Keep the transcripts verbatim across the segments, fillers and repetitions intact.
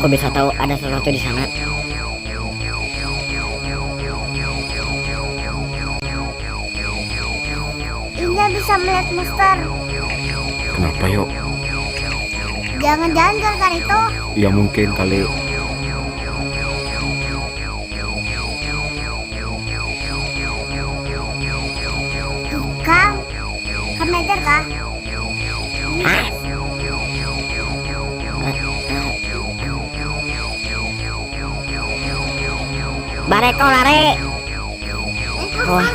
Aku bisa tahu ada sesuatu di sana. Inya bisa melihat monster. Kenapa, Yok? Jangan-jangan gara-gara itu. Ya, mungkin kali. Ikam, kamu meter kah? Hah? Bareko lari. Wah.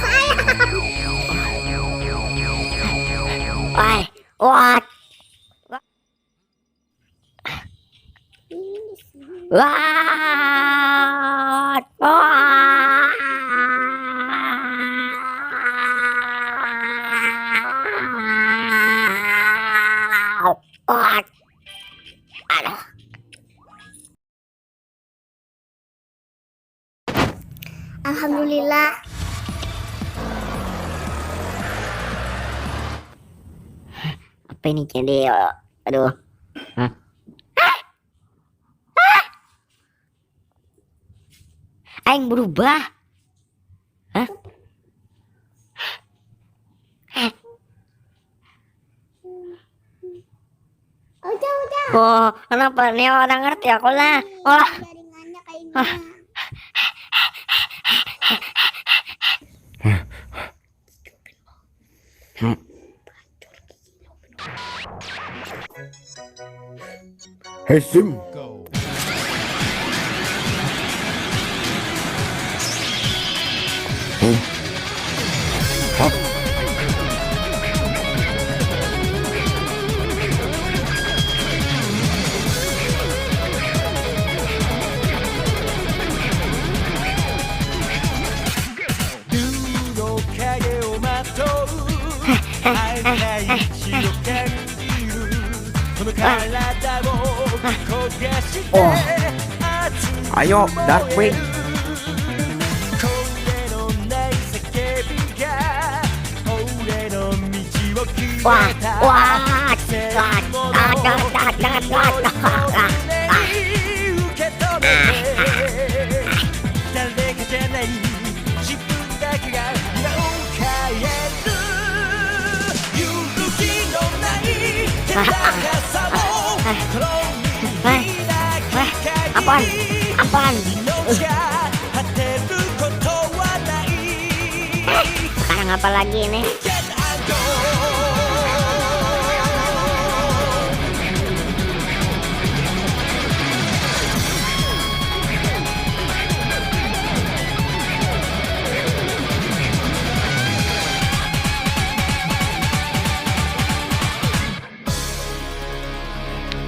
Wah. Wah. Wah. Wah. Wah. Aduh. Alhamdulillah. Apa ini jadi? Aduh. Hah? Aing berubah. Hah? Udah, udah. Oh, kenapa? Neo orang ngerti aku lah. Oh. Jaringannya kayaknya. Ah. Hei, Sim. Hah? Hah? Oh. Ayo, Dark Queen. Wah, wah, wah, wah, wah, wah, wah. Wah, wah, wah, apaan? Apaan? Sekarang apa lagi ini?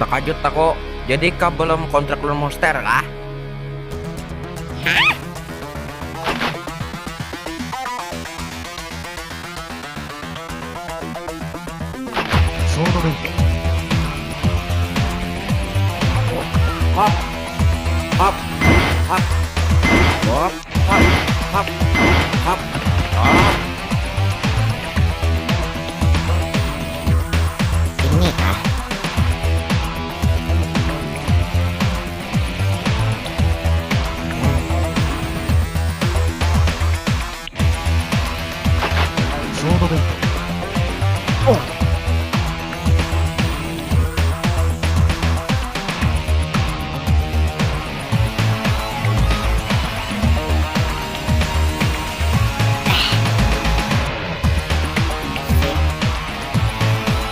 Takajut aku. Jadi kah belum kontrak lawan monster kah? Hop. Hop. Hop. Hop. Hop. Hop. Hop. Ini kah?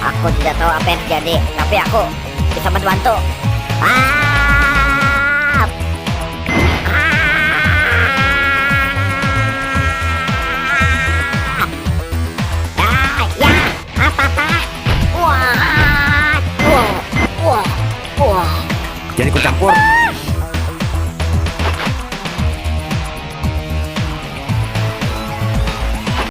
Aku tidak tahu apa yang terjadi, tapi aku bisa membantu. Ah! Ah! Ah, ya, apa tah? Wah, wah, wah, wah. Jadi ikut campur.